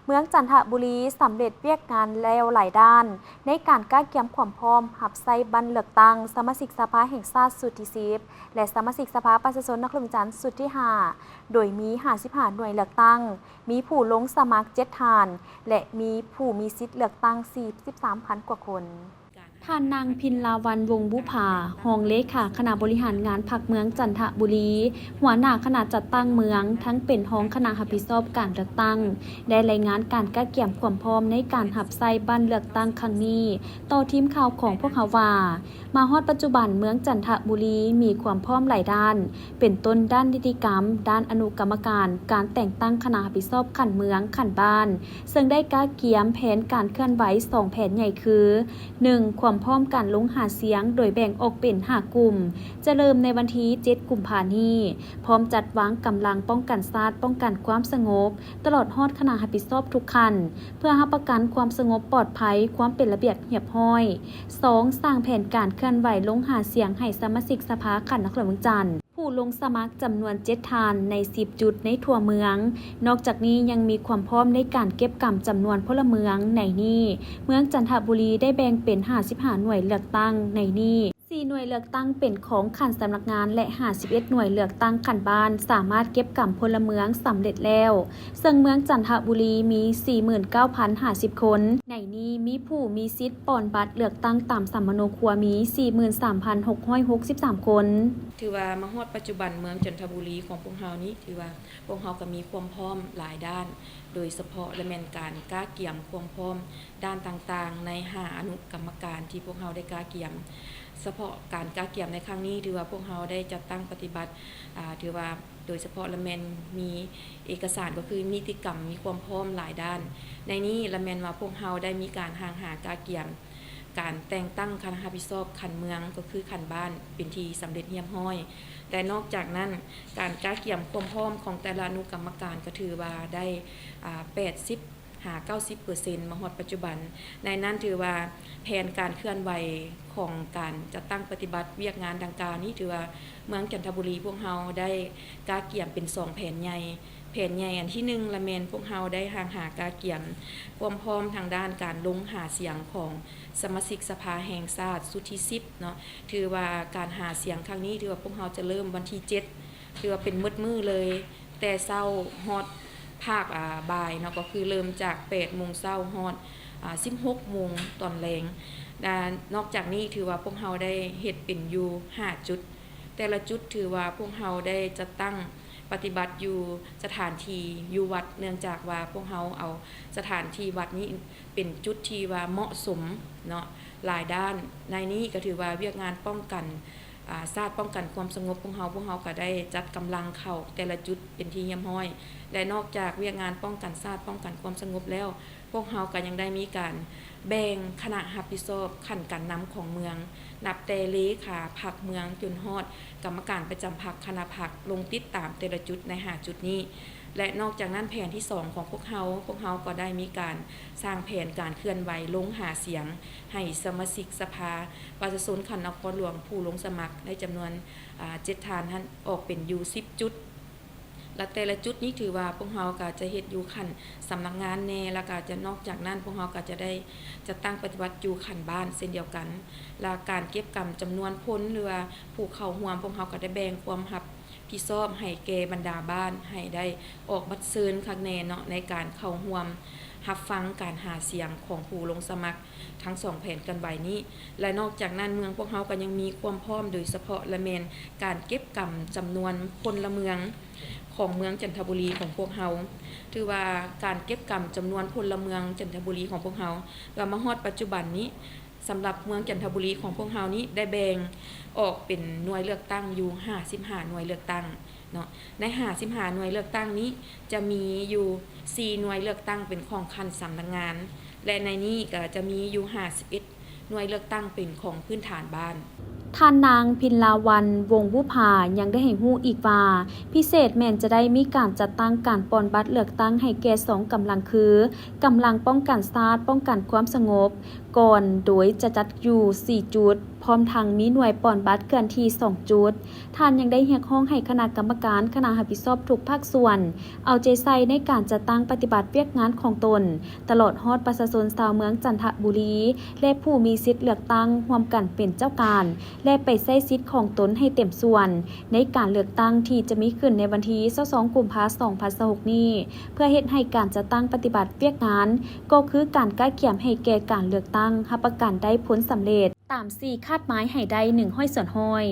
ເມືອງຈັນທະບູລີສຳເລັດວຽກງານແລ້ວຫຼາຍດ້ານ ໃນການກະກຽມຄວາມພ້ອມຮັບໃຊ້ບັ້ນເລືອກຕັ້ງສະມາຊິກສະພາແຫ່ງຊາດຊຸດທີສິບ ແລະ ສະມາຊິກສະພາປະຊາຊົນນະຄອນຫຼວງວຽງຈັນຊຸດທີຫ້າ ໂດຍມີຫ້າສິບຫ້າໜ່ວຍເລືອກຕັ້ງ, ມີຜູ້ລົງສະໝັກເຈັດທ່ານ ແລະ ມີຜູ້ມີສິດເລືອກຕັ້ງສີ່ສິບສາມພັນກວ່າຄົນ. ທ່ານນາງ ພິນລາວັນ ວົງບຸພາ ຮອງເລຂາຄະນະບໍລິຫານງານພັກເມືອງຈັນທະບູລີ, ຫົວໜ້າຄະນະຈັດຕັ້ງເມືອງ, ທັງເປັນຮອງຄະນະຮັບຜິດຊອບການເລືອກຕັ້ງ ໄດ້ລາຍງານການກະກຽມຄວາມພ້ອມໃນການຮັບໃຊ້ບັ້ນເລືອກຕັ້ງຄັ້ງນີ້ ຕໍ່ທີມຂ່າວຂອງພວກເຮົາວ່າ, ມາຮອດປັດຈຸບັນເມືອງຈັນທະບູລີມີຄວາມພ້ອມຫຼາຍດ້ານ, ເປັນຕົ້ນດ້ານນິຕິກຳ, ດ້ານອະນຸກຳມະການ, ການແຕ່ງຕັ້ງຄະນະຮັບຜິດຊອບຂັ້ນເມືອງ, ຂັ້ນບ້ານ, ເຊິ່ງໄດ້ກະກຽມແຜນການເຄື່ອນໄຫວສອງແຜນໃຫຍ່ຄື ໜຶ່ງ ຄວາມພ້ອມການລົງຫາສຽງໂດຍແບ່ງອອກເປັນຫ້າກຸ່ມ, ຈະເລີ່ມໃນວັນທີເຈັດ ກຸມພານີ້, ພ້ອມຈັດວາງກຳລັງປ້ອງກັນຊາດ, ປ້ອງກັນຄວາມສະຫງົບ, ຕະຫຼອດຮອດຄະນະຮັບຜິດຊອບທຸກຂັ້ນ, ເພື່ອຮັບປະກັນຄວາມສະຫງົບປອດໄພ, ຄວາມເປັນລະບຽບຮຽບຮ້ອຍ. ສອງ ສ້າງແຜນການເຄື່ອນໄຫວລົງຫາສຽງໃຫ້ສະມາຊິກສະພາຂັ້ນນະຄອນຫຼວງວຽງຈັນ. ຜູ້ລົງສະໝັກຈຳນວນເຈັດທ່ານໃນສິບຈຸດໃນທົ່ວເມືອງ. ນອກຈາກນີ້ຍັງມີຄວາມພ້ອມໃນການເກັບກຳຈຳນວນພົນລະເມືອງ. ໃນນີ້ ເມືອງຈັນທະບູລີໄດ້ແບ່ງເປັນຫ້າສິບຫ້າໜ່ວຍເລືອກຕັ້ງ, ໃນນີ້ ສີ່ໜ່ວຍເລືອກຕັ້ງເປັນຂອງຂັ້ນສຳນັກງານ ແລະ ຫ້າສິບເອັດໜ່ວຍເລືອກຕັ້ງຂັ້ນບ້ານ ສາມາດເກັບກຳພົນລະເມືອງສຳເລັດແລ້ວ. ເຊິ່ງເມືອງຈັນທະບູລີມີສີ່ໝື່ນເກົ້າພັນຫ້າສິບຄົນ, ໃນນີ້ມີຜູ້ມີສິດປ່ອນບັດເລືອກຕັ້ງຕາມສຳມະໂນຄົວມີສີ່ໝື່ນສາມພັນຫົກຮ້ອຍຫົກສິບສາມຄົນ. ຖືວ່າມາຮອດປັດຈຸບັນເມືອງຈັນທະບູລີຂອງພວກເຮົານີ້ ຖືວ່າພວກເຮົາກໍມີຄວາມພ້ອມຫຼາຍດ້ານ, ໂດຍສະເພາະລະແມ່ນການກະກຽມຄວາມພ້ອມດ້ານຕ່າງໆ ໃນຫ້າອະນຸກຳມະການທີ່ພວກເຮົາໄດ້ກະກຽມ. ສະເພາະການກະກຽມໃນຄັ້ງນີ້ ຖືວ່າພວກເຮົາໄດ້ຈັດຕັ້ງປະຕິບັດ, ອາ, ຖືວ່າ ໂດຍສະເພາະລະແມ່ນມີເອກະສານ ກໍຄືນິຕິກຳ ມີຄວາມພ້ອມຫຼາຍດ້ານ. ໃນນີ້ລະແມ່ນວ່າພວກເຮົາໄດ້ມີການຮ່າງຫາກະກຽມການແຕ່ງຕັ້ງຄະນະຮັບຜິດຊອບຂັ້ນເມືອງ ກໍຄືຂັ້ນບ້ານ ເປັນທີ່ສຳເລັດຮຽບຮ້ອຍ. ແລະ ນອກຈາກນັ້ນ ການກະກຽມຄວາມພ້ອມຂອງແຕ່ລະອະນຸກຳມະການ ກໍຖືວ່າໄດ້, ອາ, ແປດສິບ ຫາເກົ້າສິບເປີເຊັນ ມາຮອດປັດຈຸບັນ. ໃນນັ້ນຖືວ່າແຜນການເຄື່ອນໄຫວຂອງການຈັດຕັ້ງປະຕິບັດວຽກງານດັ່ງກ່າວນີ້ ຖືວ່າເມືອງຈັນທະບູລີພວກເຮົາໄດ້ກະກຽມເປັນສອງແຜນໃຫຍ່. ແຜນໃຫຍ່ອັນທີໜຶ່ງລະແມ່ນພວກເຮົາໄດ້ຮ່າງຫາກະກຽມຄວາມພ້ອມທາງດ້ານການລົງຫາສຽງຂອງສະມາຊິກສະພາແຫ່ງຊາດຊຸດທີສິບເນາະ. ຖືວ່າການຫາສຽງຄັ້ງນີ້ ຖືວ່າພວກເຮົາຈະເລີ່ມວັນທີເຈັດ ຖືວ່າເປັນໝົດມື້ເລີຍ ແຕ່ເຊົ້າຮອດພາກ, ອາ, ບ່າຍເນາະ, ກໍຄືເລີ່ມຈາກແປດໂມງເຊົ້າຮອດ, ອາ, ສິບຫົກໂມງຕອນແລງ. ແລະ ນອກຈາກນີ້ຖືວ່າພວກເຮົາໄດ້ເຮັດເປັນຢູ່ຫ້າຈຸດ, ແຕ່ລະຈຸດຖືວ່າພວກເຮົາໄດ້ຈັດຕັ້ງປະຕິບັດຢູ່ສະຖານທີ່ຢູ່ວັດ, ເນື່ອງຈາກວ່າພວກເຮົາເອົາສະຖານທີ່ວັດນີ້ເປັນຈຸດທີ່ວ່າເໝາະສົມເນາະ ຫຼາຍດ້ານ. ໃນນີ້ກໍຖືວ່າວຽກງານປ້ອງກັນ ອາ, ຊາດປ້ອງກັນຄວາມສະຫງົບຂອງເຮົາ, ພວກເຮົາກໍໄດ້ຈັດກຳລັງເຂົ້າແຕ່ລະຈຸດເປັນທີ່ຮຽບຮ້ອຍ ແລະ ນອກຈາກວຽກງານປ້ອງກັນຊາດ, ປ້ອງກັນຄວາມສະຫງົບແລ້ວ, ພວກເຮົາກໍຍັງໄດ້ມີການແບ່ງຄະນະຮັບຜິດຊອບຂັ້ນການນຳຂອງເມືອງ, ນັບແຕ່ເລຂາພັກເມືອງຈົນຮອດກຳມະການປະຈຳພັກຄະນະພັກ ລົງຕິດຕາມແຕ່ລະຈຸດໃນຫ້າຈຸດນີ້. ແລະ ນອກຈາກນັ້ນ ແຜນທີສອງຂອງພວກເຮົາ, ພວກເຮົາກໍໄດ້ມີການສ້າງແຜນການເຄື່ອນໄຫວລົງຫາສຽງ ໃຫ້ສະມາຊິກສະພາປະຊາຊົນຂັ້ນນະຄອນຫຼວງຜູ້ລົງສະໝັກໃນຈຳນວນ, ອາ, ເຈັດທ່ານຫັ້ນ ອອກເປັນຢູ່ສິບຈຸດ ແລະ ແຕ່ລະຈຸດນີ້ຖືວ່າພວກເຮົາກໍຈະເຮັດຢູ່ຂັ້ນສຳນັກງານແດ່ ແລ້ວກໍຈະ, ນອກຈາກນັ້ນ ພວກເຮົາກໍຈະໄດ້ຈັດຕັ້ງປະຕິບັດຢູ່ຂັ້ນບ້ານເຊັ່ນດຽວກັນ ແລະ ການເກັບກຳຈຳນວນພົນ ຫຼືວ່າຜູ້ເຂົ້າຮ່ວມ ພວກເຮົາກໍໄດ້ແບ່ງຄວາມຮັບ ຜິດຊອບໃຫ້ແກ່ບັນດາບ້ານ ໃຫ້ໄດ້ອອກບັດເຊີນຄັກແນ່ເນາະ ໃນການເຂົ້າຮ່ວມຮັບຟັງການຫາສຽງຂອງຜູ້ລົງສະໝັກທັງສອງແຜນເຄື່ອນໄຫວນີ້. ແລະ ນອກຈາກນັ້ນ ເມືອງພວກເຮົາກໍຍັງມີຄວາມພ້ອມ ໂດຍສະເພາະລະແມ່ນການເກັບກຳຈຳນວນພົນລະເມືອງຂອງເມືອງຈັນທະບູລີຂອງພວກເຮົາ. ຖືວ່າການເກັບກຳຈຳນວນພົນລະເມືອງຈັນທະບູລີຂອງພວກເຮົາ ວ່າມາຮອດປັດຈຸບັນນີ້ ສຳລັບເມືອງຈັນທະບູລີຂອງພວກເຮົານີ້ ໄດ້ແບ່ງອອກເປັນໜ່ວຍເລືອກຕັ້ງຢູ່ຫ້າສິບຫ້າໜ່ວຍເລືອກຕັ້ງເນາະ. ໃນຫ້າສິບຫ້າໜ່ວຍເລືອກຕັ້ງນີ້ ຈະມີຢູ່ສີ່ໜ່ວຍເລືອກຕັ້ງເປັນຂອງຂັ້ນສຳນັກງານ ແລະ ໃນນີ້ກໍຈະມີຢູ່ຫ້າສິບເອັດໜ່ວຍເລືອກຕັ້ງເປັນຂອງພື້ນຖານບ້ານ. ທ່ານນາງ ພິນລາວັນ ວົງບຸພາ ຍັງໄດ້ໃຫ້ຮູ້ອີກວ່າ, ພິເສດແມ່ນຈະໄດ້ມີການຈັດຕັ້ງການປ່ອນບັດເລືອກຕັ້ງໃຫ້ແກ່ສອງກຳລັງຄື ກຳລັງປ້ອງກັນຊາດ, ປ້ອງກັນຄວາມສະຫງົບ ກ່ອນ ໂດຍຈະຈັດຢູ່ສີ່ຈຸດ, ເ ພ້ອມທັງມີໜ່ວຍປ່ອນບັດເຄື່ອນທີ່ສອງຈຸດ. ທ່ານຍັງໄດ້ຮຽກຮ້ອງໃຫ້ຄະນະກຳມະການ, ຄະນະຮັບຜິດຊອບທຸກພາກສ່ວນ ເອົາໃຈໃສ່ໃນການຈັດຕັ້ງປະຕິບັດວຽກງານຂອງຕົນ, ຕະຫຼອດຮອດປະຊາຊົນຊາວເມືອງຈັນທະບູລີ ແລະ ຜູ້ມີສິດເລືອກຕັ້ງ ຮ່ວມກັນເປັນເຈົ້າການ ແລະ ໄປໃຊ້ສິດຂອງຕົນໃຫ້ເຕັມສ່ວນ ໃນການເລືອກຕັ້ງທີ່ຈະມີຂຶ້ນໃນວັນທີຊາວສອງ ກຸມພາ ສອງພັນຊາວຫົກນີ້ ເພື່ອເຮັດໃຫ້ການຈັດຕັ້ງປະຕິບັດວຽກງານ ກໍຄືການກະກຽມໃຫ້ແກ່ການເລືອກຕັ້ງ ຮັບປະກັນໄດ້ຜົນສຳເລັດຕາມທີ່ຄາດໝາຍໃຫ້ໄດ້ໜຶ່ງຮ້ອຍສ່ວນຮ້ອຍ.